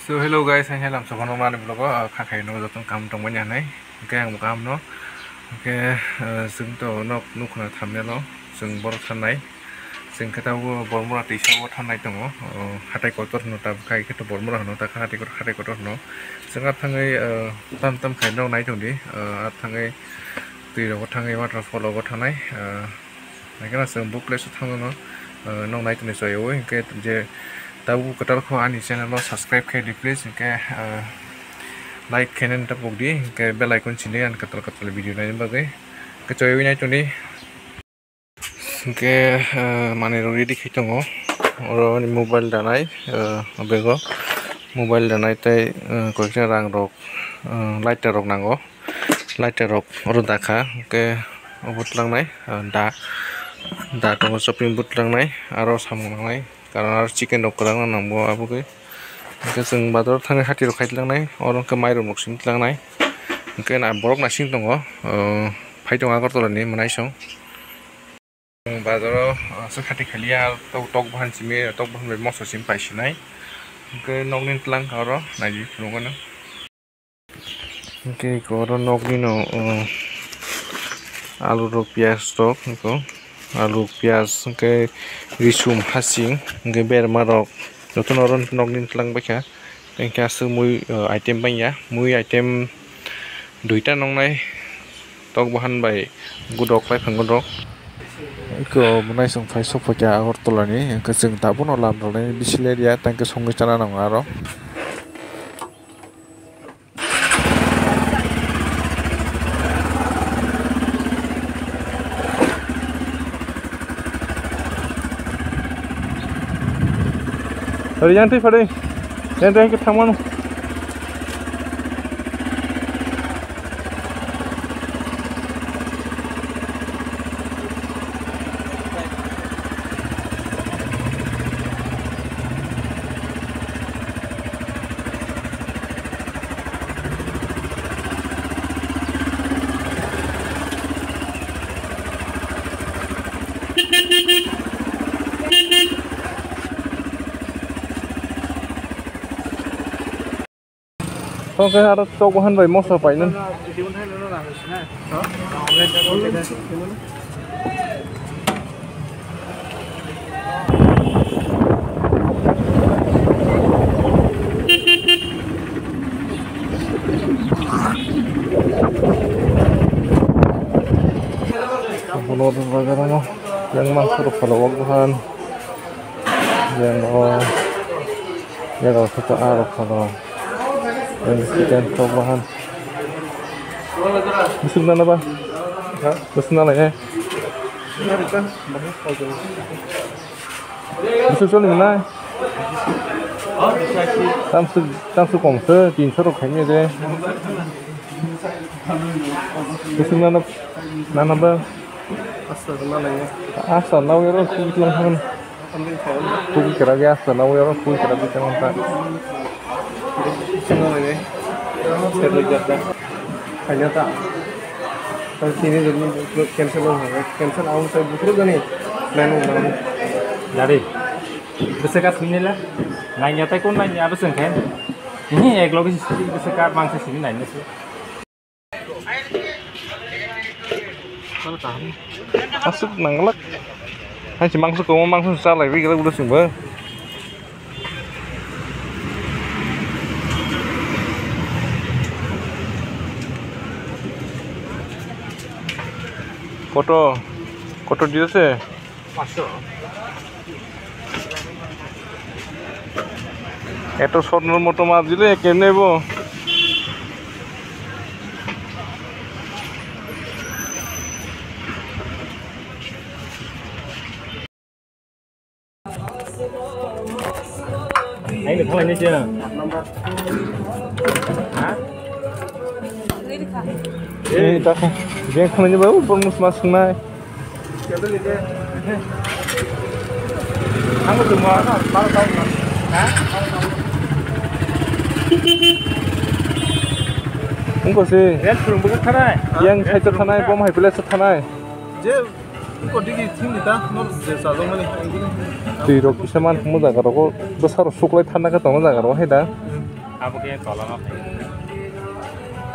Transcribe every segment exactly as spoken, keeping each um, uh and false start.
So hello guys, ang helam sophano mani vlog o, ah, kha khai no joto kaham tongmani hanai. Hwnkhe ang bo kaham no. Hwnkhe, ah, chwng to nok nukhna thumbnail o chwng borok thannai. Chwng khe tabuk Bormura twisa o thannai tongo. O, hatai kotor hwno tabuk khai khe to Bormura hwno, ta khe hatai kotor, hatai kotor hwno. Chwng ar thangwi, ah, tam tam khai nok nai tongdi. Ah, ar thangwi twi rogo thangwi waterfall o thangnai. Ah, Naikhe chwng bo place o thangno, ah, nok nai tongni chaywi, hwnkhe je tabuk kwtal kho ani channel o subscribe khe di please, hwnkhe, ah, like khe nani tabuk di, hwnkhe bell icon sindi ani kwtal kwtal video naini bagwi. Hwnkhe chaywi nai tongdi. Hwnkhe, ah, manwi rok ready khe tongo. Oro ani mobile danai, ah, bag o mobile danai tei, ah, koikta rang rok, ah, lighter rok nango. Lighter rok oro dakha, hwnkhe obo twlangnai, ah, da, da tongo, shopping bo twlangnai, aro samung nangnai, karon aro chicken rok kwbangma nangbo aboni. Hwnkhe chwng bazar o thangwi hati rok khai twlangnai, oro hwnkhe mairum rok simi twlangnai, hwnkhe na borok naising tongo, ah, phai tongo Agartala ni mwnaisong. Bazar o, ah, swk hati khaliya, tok, tok bahan simi, tok bahan bai moso simi paisinai. Hwnkhe nokni twlang kha oro, naidi phunukgano. Hwnkhe eko oro nokni no, ah, alu rok, piyaj rok, eko alu, piyaj, hwnkhe risum, hasing, hwnkhe berma rok, jotono oro nokni twlang baikha. Hwnkhe aswk mui, ah, item bangya, mui item duita nongnai, tok bahan bai gudok, laifang gudok. Eko bo naisong phai sokphaikha Agartala ni, hwnkhe chwng tabukno lam rwlaini bisi lerya, tei hwnkhe songwi chana nango aro. Ori yang twi phading. Yang twi ke thangmano. Oke, aro tok bahan bai moso painani. Yang mangsa rok phalok o buhan. Yang o, yang o khe to a rok phalok. Yang chicken tok bahan. Bising nana ba? Ha? Bising nana ya? Bising soli nai. Tamsuk, tamsuk kom se, tinso rok khaini de. Bising nana, nana ba? Asta na lai. Asta na wi ro khu tlang han. Khu kira ge asta na wi ro khu kira bi tlang ta. Sing na lai. Ser le jat da. Kanya ta. Tar tini jat ni cancel ho ha. Cancel aun sa bukro gani. Nanu nanu. Dari. Bisa ka sini la. Nanya tai kon nanya apa sengkhen. Ini ek logi sisi bisa ka mangsa sini nanya sih. Aswk nanglak. Hai si mangso komo mangso chalai ri gila udah sing ba. Koto, koto dia se. Eto short no moto map dile kemne bo. Aini thalai ni siya. Ha? Eh, ta kha. Jeng khalai ni ba, u, bor mus mas nai. Ang tu ma, ha? Ungko si. Red kurung buka thanai. Yang sai to thanai, bom hai pele sa thanai. Je, ungko digi thing ni ta, nor je sa jong mani. Twi rok kisa man mo jaga rogo, bwsa rok suklai thanna ka tongo jaga rogo hai da. Abo khe tola no khai.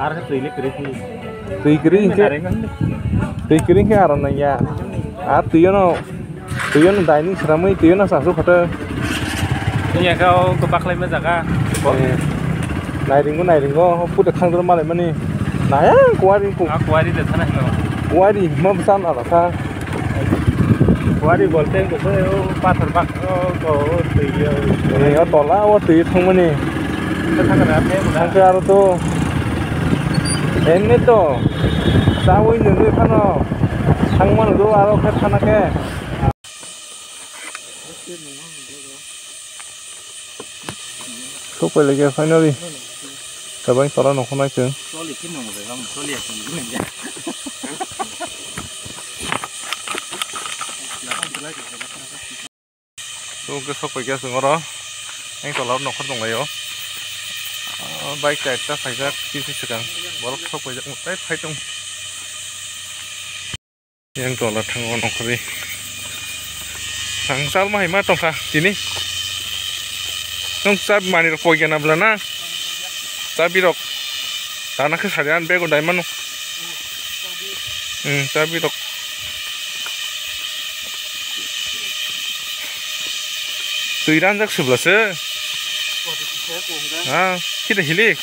Ar khe twi le kwrwi khe. Twi kwrwi khe. Twi kwrwi khe aro nang ya. Ar twi no, twi no dining sramwi twi no sasu khoto. Ni ya khe o kwbak khlai ma jaga. Eh, nairingo, nairingo, puta khangdor malai mani. Naya kuwari ko. A kuwari de thana hino. Kuwari ma bwsa na rakha. Kuwari bolte ko se o pathor bak o ko o twi o. Eh, o tola o twi thangmani. Thangkhe aro to. Emni to. Chawi nugwi phano. Thangma nugwi aro khe thana khe. Sokpai laikha finally. Tabang tola nokho nai chwng. Chwng khe sokpai kha chwng oro. Ang tola o nokhor tonglaio. Ah, bike chaita phaijak, kisa swkang. Borok sokpaijak, tai phai tong. Yang tola thango nongkhorwi. Ang chalma hai ma tongkha tini. Nwng chabi manwi rok poigena bwla na? Chabi rok. Tana khe sari an bego dai mano. Hmm, chabi rok. Twi ranjak subla se. Ah, kita hilik.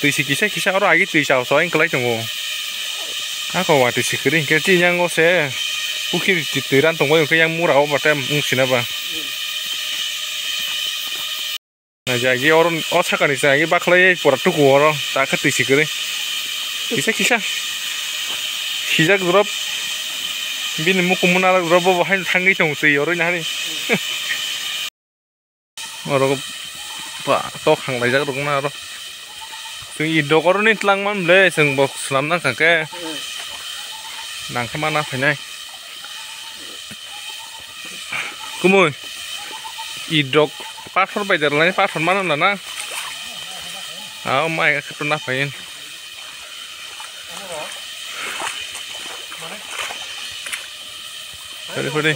Twi si kisa kisa oro agi twi chao chao wng kwlai tongo. Ako watwi si kwrwi hinkhe chini yango se pukhiri twi ran tongbai hinkhe yang mura o batai wng sina ba. Naijak agi oro o sakani chwng agi bakhlai pura tuku oro ta khe twi si kwrwi. Kisa kisa. Sijak drop. Bini mukumu nalak drop bo bo haino thangwi tongo twi oro nahani. Oro ba tok hang laijak rok na oro. Twi dogor ni twlang man ble chwng bo swnam nang kha khe. Nang khe mana phainai. Kumui. Idok pathor bai derlai pathor mano na na. Aw mai khe to na phain. Phaidi phaidi.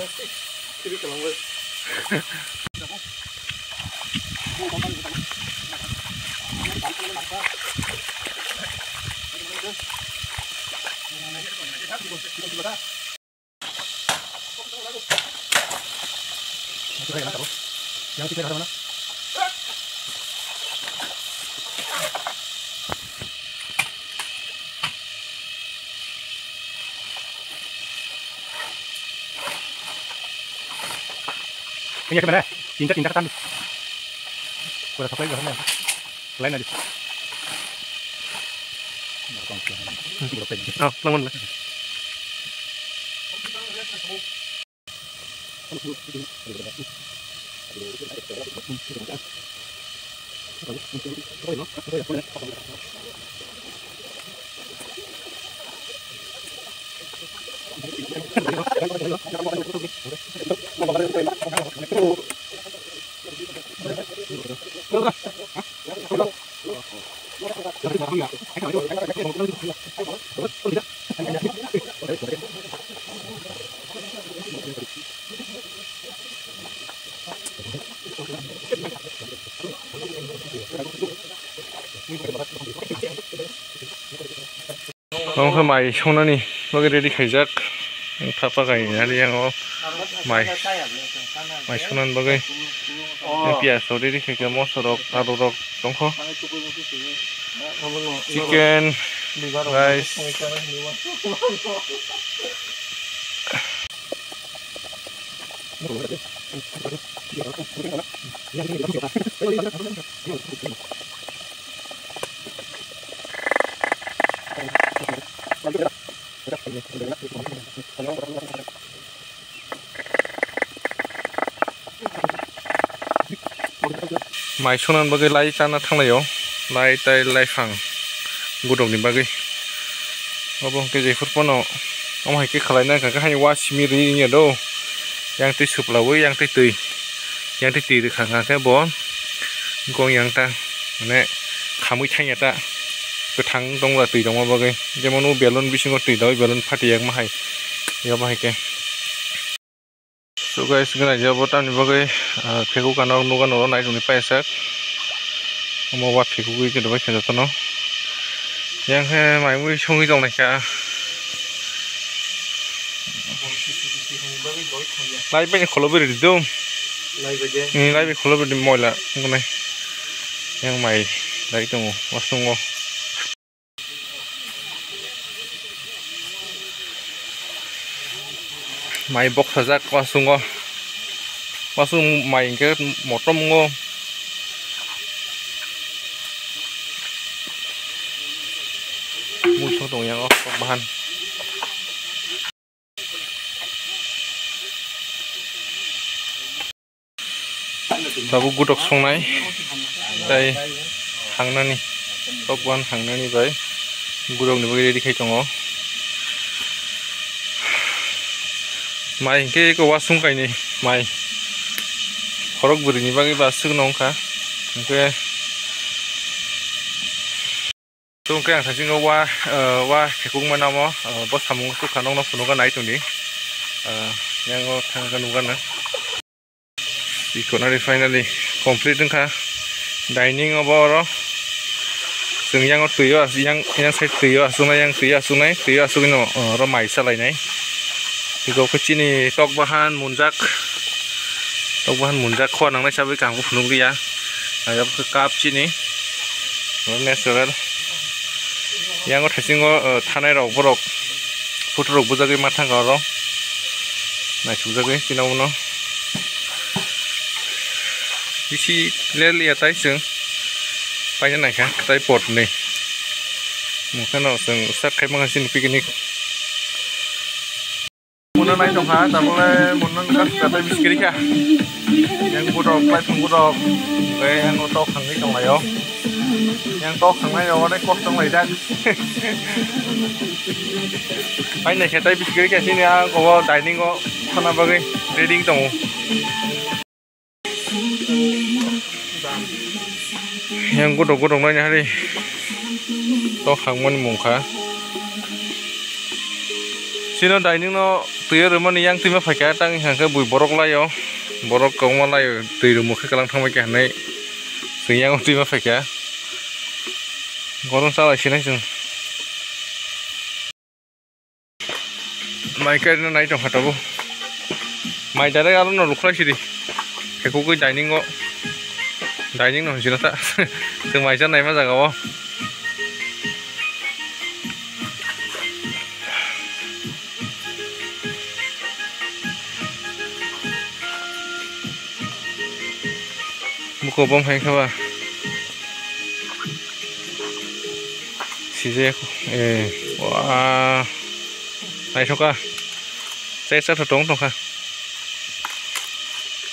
Ini kemana? Cinta, cinta ketan. Kurang supply berapa? Lain aja. Oh, lawan lah. Omo khe mai songnani bagwi ready khaijak. Ang thapa kainwi yango mai, mai songnani bagwi. Piyaj rok ready khaikha, moso rok, alu rok tongkho. Chicken, rice. Mai songnani bagwi lai chana thanglaio, lai tai laifang gudokni bagwi. Obo hwnkhe jephuru phano omo hai khe khwlaina wngkha khe haino wasimi ri wngya do, yang twi suplaui yang twi twi, yang twi twi rwkha wngkha khe bo gong yang ta mane khamui thangya ta kwthang tongla twi tongma bagwi, jemon o belun bisingo twi daui belun phatiyakma hai, yaba hai khe. So guys, gwnai jabo tamni bagwi, ah, phekuk ano nukha nukha nai tongni paisa. Omo wa phekugwi khe dobai khe jotono. Yang khe mai mui songwi tong naikha. Lai bai kholo beri dum. Lai bai de. Hmm, lai bai kholo beri moila ngunai. Yang mai lai tongo, wasungo. Mai boksajak wasungo. Wasung mai hingke motom wngo. Muiso tong yang o kok bahan. Tabuk gutok songnai tei hangnani, tok buhan hangnani bai gutokni bagwi ready khai tongo. Mai hingke eko wasung kainwi mai khorok bwrwini bagwi ba swkno wngkha hingke. Tongkhe ang saichungo wa, eh, wa khekukma namo, eh, bo samung sukha nokno phunukha nai tongdi. Eh, yango thangkha nukha na. Ikonari finally complete wngkha. Dining obo oro. Chwng yango twi o as-, yang, yang side twi o aswknai, yang twi o aswknai, twi o aswknai no, eh, oro mai salainai. Iko khe chini tok bahan munjak. Tok bahan munjak khua nangnai sabwi kaham khe phunukliya. Ayok khe cup chini. Natural. Yango thaisingo, uh, thanai rok borok photo rok bujagwi ma thangkha oro. Naithokjagwi chini omono. Bisi lel ya tai chwng paina naikha tai pot ni. Mungkhano chwng start khai mangkha chini picnic. Muna nai tongkha, tabole muna wngkha swkang tei biskiri kha. Yang gudok, paithung gudok, tei yang tok thangwi tonglaio. Yang tok thangnai rok onek kosto wnglaijak. Painai khe tei biskiri kha chini a obo dining o thana bagwi ready wng tongo. Yang godok godok nai hari tok hangmani mungkha. Chino dining no twi rwmani yang twima phaikha tang hangkhe bui borok laio, borok kwbangma laio twi rwmukhe kwlang thangbai kha hinwi chwng yang twima phaikha. Gorong chalai sinai chwng. Mai kairina nai tongkha tabuk. Mai direct aro no lukhlai sidi. Khekugwi dining o. Dining no hinwi ta. Chwng mai cha naima jaga o. Buko bom hai khe ba. Sijak, eh, wah. Naithoka. Chai cha tong tongkha.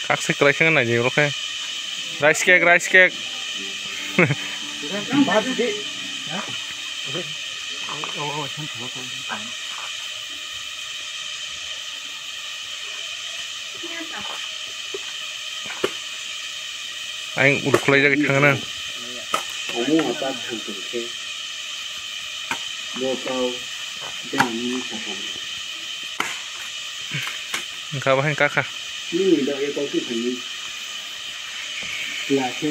Kaksai kwlai khe nai di oro khe. Rice cake, rice cake. Ayang uruk khlaijagwi thangna. Omo apat thang tong khe bo kau jani sakha. Wngkha bahai kakha. Nini dok ye kau thangni.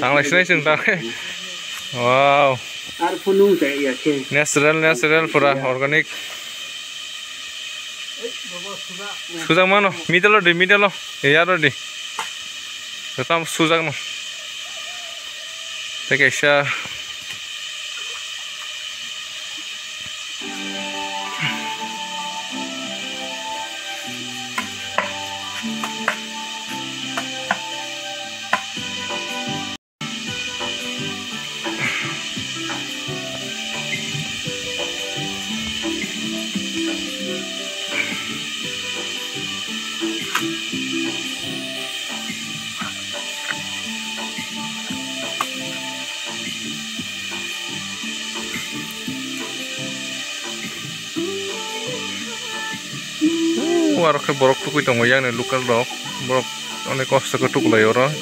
Tanglai sinai chwng tanglai. Wow. Ar phunung ta ya khe. Natural, natural pura organic. Sujak mano, middle o di, middle o. Yar o di. Tam sujak no. Tei kaisa. O aro khe borok tugui tongo yang ni local rok, borok onek kosto khe tuklai oro.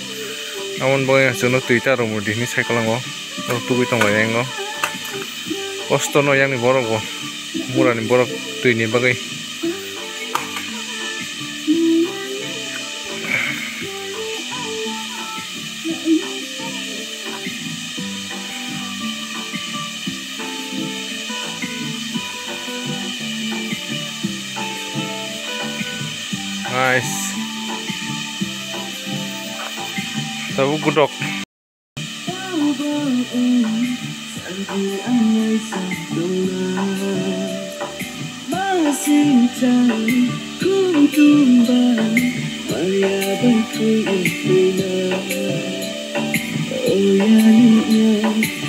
Aboni bagwi chwngno twi ta rwmani hinwi sai kwlango, borok tugui tonglai yang o. Kosto no yang ni borok bo, mura ni borok twi ni bagwi. Nice. Tabuk gudok.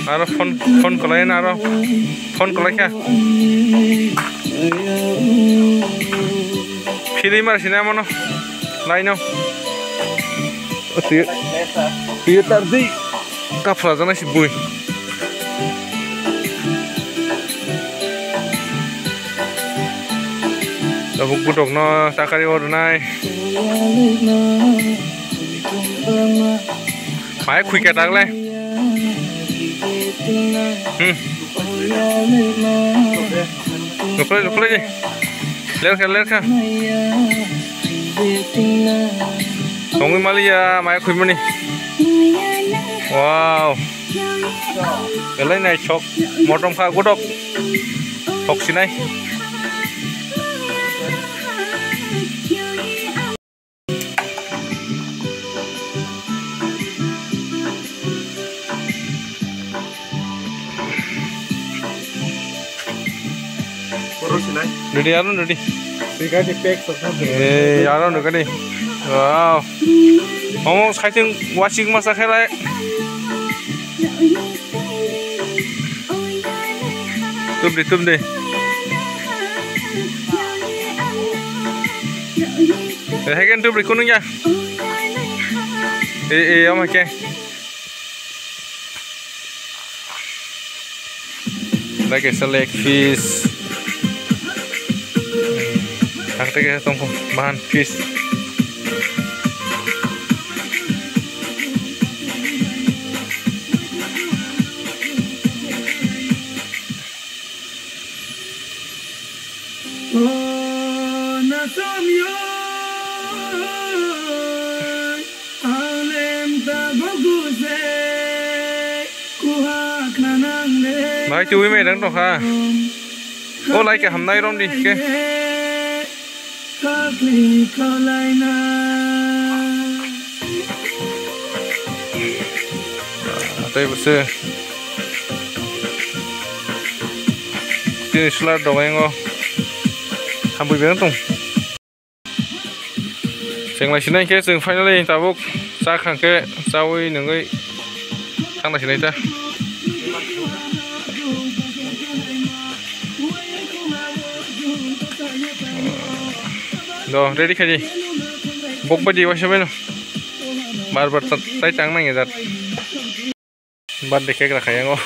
Aro phone, phone kwlai na aro phone kwlai kha. Philwi mar sina mono. Laino. Twi, twi tar di. Kapra jana si bui. Tabuk gudok no takari ornai. Mai khui ka tak le. Hmm. Nuklai, nuklai di. Lerkha, lerkha. Tongwi maliya, mai khuimani. Wow. Belai naithok. Motom kha gudok. Thok sinai. Ready, aro ready. Eh, aro ready. Wow. Omo saiting waching masa khelai. Tubdi, tubdi. Eh, heken tubdi kunung ya. Eh, eh, ama ke. Lagi select fish. Ang tege tongko bahan fish. Bai twi mai rang tongkha. O lai kaham nai rom di ke. Tei bwse tini solar dogaingo hambai bereng tong. Chwng lai sinai khe chwng finally tabuk cha khang khe chaui nungui thang lai sinai ta. Do ready khaidi. Bok baidi waisa beno. Bar bar tai tang nang ya jat. Birthday cake rakha yango.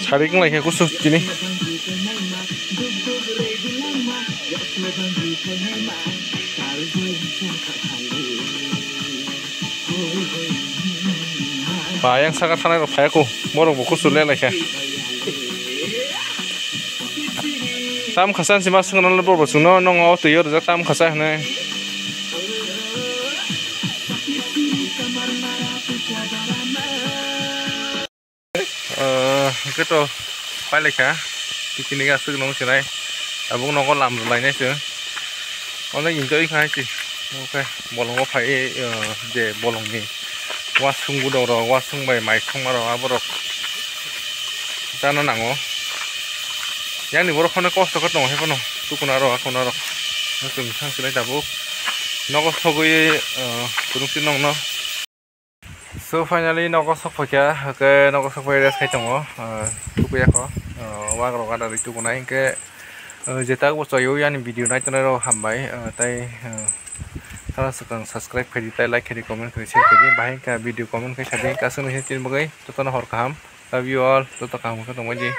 Sari wng lai khe kusu chini. Ba yang saka thanai rok phai ko, borok bo kusu le lai khe. Tam khasa si ma swngnang le borok sungno nongo twi o rijak tam khasa hinwi. Ah, hwnkhe to pailai kha, tikini aswk nung sinai, tabuk nogo lam rwlainai chwng. Onek enjoy kha hai se, omo khe bolongo phai, ah, je bolongni wasung budok rok, wasung bai mai thangma rok, aborok chana nango. Yani borok phano kosto khe tongo hai phano, tukuna rok, akuna rok, chwng thang sinai tabuk nogo sogwi, ah, kwrwngsi nokno. So finally nogo sok phaikha, hwnkhe nogo sok phai rest khai tongo, ah, tukuya kho, ah, wagrok ada ri tukunai hwnkhe, ah, jetak bo choyo yani video naitonai rok hambai, ah, tai, ah, sana swkang subscribe khaidi, tai like khaidi, comment khaidi, share khaidi, bahai hwnkhe video comment khai sadi, hwnkhe aswk nai chini bagwi jotono hor kaham, love you all, joto kaham khe tongbaidi.